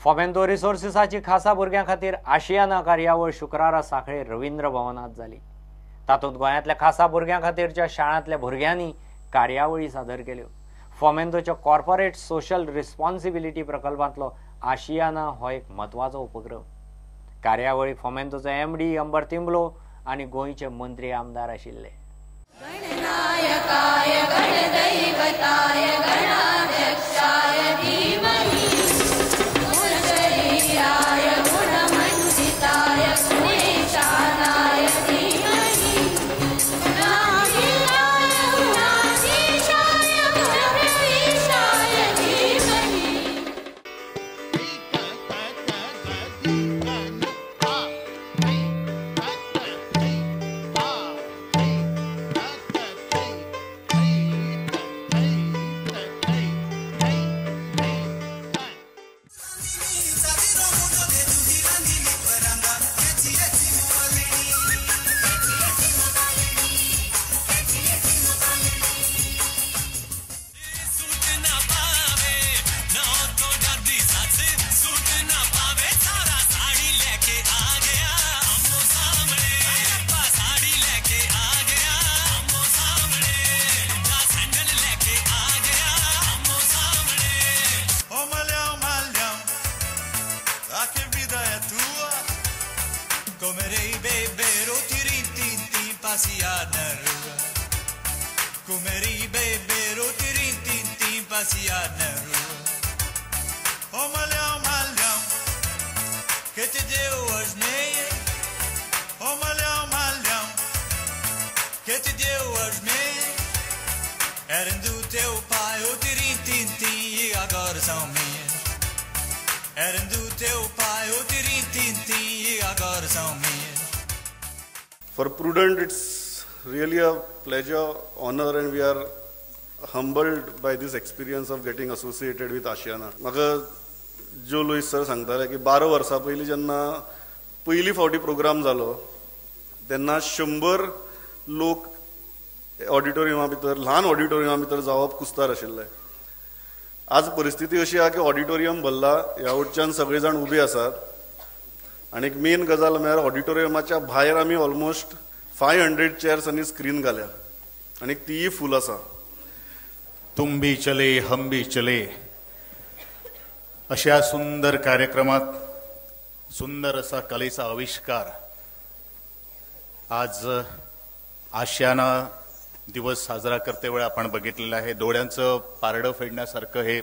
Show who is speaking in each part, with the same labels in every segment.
Speaker 1: फोमेंतो रिसोर्सिसाची खासा भुरग्यां खातीर आशियाना कार्यावळ शुक्रारा सांखळे रवींद्र भवनांत जाली. तातूंत गोंयांतल्या खासा भुरग्यां खातीरच्या शाळांतल्या भुरग्यांनी कार्यावळी सादर केल्यो. फोमेंतोच्या कॉर्पोरेट सोशल रिस्पॉन्सिबिलिटी प्रकल्पांतलो आशियाना हो एक म्हत्वाचो उपक्रम. कार्यावळीक फोमेंतोचो एमडी अंबर तिंबलो आनी गोंयचे मंत्री आमदार आशिल्ले.
Speaker 2: गणनायकाय गणदैवताय गणाध्यक्षाय धीमहि गुणशरीराय गुणमण्डिताय गुणेशानाय धीमहि गुणातीताय गुणाधीशाय गुणप्रविष्टाय धीमहि.
Speaker 3: For Prudent, it's really a pleasure, honor, and we are humbled by this experience of getting associated with Ashiana. म्हाका जो लुईस सर सांगताले की 12 वर्सां पयलीं जेन्ना पयली फावटी प्रोग्राम जालो तेन्ना 100 लोक ऑडिटोरियमा भितर, ल्हान ऑडिटोरियमा भितर जावप कुस्तार आशिल्लें. आज परिस्थिती अशी आहा की ऑडिटोरियम भरला, ह्या वटच्यान सगळे जाण उबे आसात आनी एक मेन गजाल म्हळ्यार ऑडिटोरियमाच्या भायर आमी ऑलमोस्ट 500 चेअर्स आनी स्क्रीन घाल्या आनी तीय फूल आसा.
Speaker 4: तुम भी चले हम भी चले अशा सुंदर कार्यक्रमात सुंदर असा कलेचा आविष्कार आज आशियाना दिवस साजरा करते वेळी आपण बघितलेला आहे. डोळ्यांचं पारडं फेडण्यासारखं हे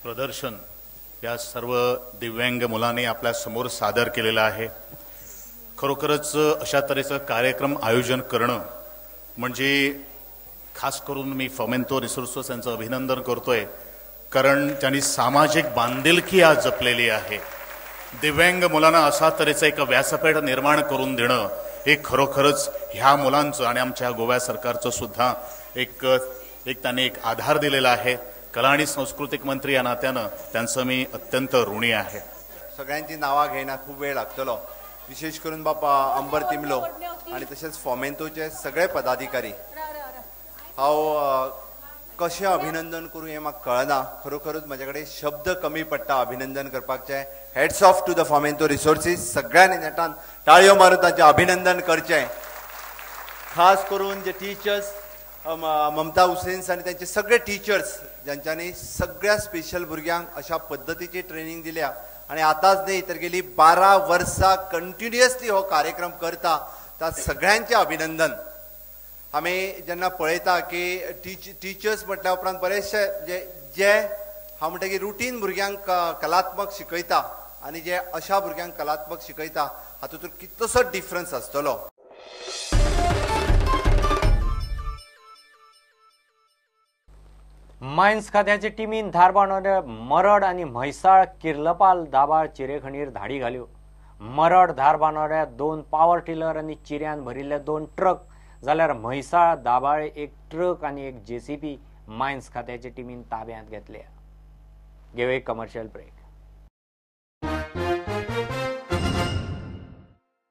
Speaker 4: प्रदर्शन या सर्व दिव्यांग मुलांनी आपल्या समोर सादर केलेलं आहे. खरोखरच अशा तऱ्हेचं कार्यक्रम आयोजन करणं म्हणजे खास करून मी फोमेंतो रिसोर्सेस यांचं अभिनंदन करतोय, कारण त्यांनी सामाजिक बांधिलकी आज जपलेली आहे. दिव्यांग मुलांना अशा तऱ्हेचं एक व्यासपीठ निर्माण करून देणं हे खरोखरच ह्या मुलांचं आणि आमच्या गोव्या सरकारचं सुद्धा एक एक त्यांनी एक आधार दिलेला आहे. कला आणि सांस्कृतिक मंत्री या नात्यानं त्यांचं मी अत्यंत ऋणी आहे.
Speaker 5: सगळ्यांची नावां घेयना खूब वेळ लागतलो, विशेष करून बाबा अंबर तिंबलो आनी तशेंच फोमेंतोचे सगळे पदाधिकारी. हांव कशें अभिनंदन करूं हें म्हाका कळना, खरोखरूच म्हजे कडेन शब्द कमी पडटा अभिनंदन करपाचें. Hats off to the Fomento Resources. सगळ्यांनी नेटान टाळयो मारून तांचें अभिनंदन करचें. खास करून जे टिचर्स ममता हुसेन्स आनी तांचे सगळे टिचर्स ज्यांच्यांनी सगळ्या स्पेशल भुरग्यांक अशा पद्दतीची ट्रेनिंग दिल्या आनी आतांच न्ही तर गेली 12 वर्सां कंटिन्युअसली हो कार्यक्रम करता, त्या सगळ्यांचें अभिनंदन. आमी जेन्ना पळयता की टिचर्स म्हटल्या उपरांत बरेचशे जे हांव म्हणटा की रुटीन भुरग्यांक कलात्मक शिकयता आनी जे अशा भुरग्यांक कलात्मक शिकयता हातूंत कितलोसो डिफरन्स आसतलो.
Speaker 1: मायन्स खात्याचे टिमीन धारबांदोड्या मरड आनी म्हैसाळ किर्लपाल दाबाळ चिरेखणीर धाडी घाल्यो. मरड धारबांदोड्या 2 पावर टिलर आनी चिऱ्यान भरिल्ले 2 ट्रक जाल्यार म्हैसाळ दाबाळे 1 ट्रक आनी 1 जेसीबी मायन्स खात्याचे टिमीन ताब्यांत घेतल्या. घेवया एक कमर्शियल ब्रेक.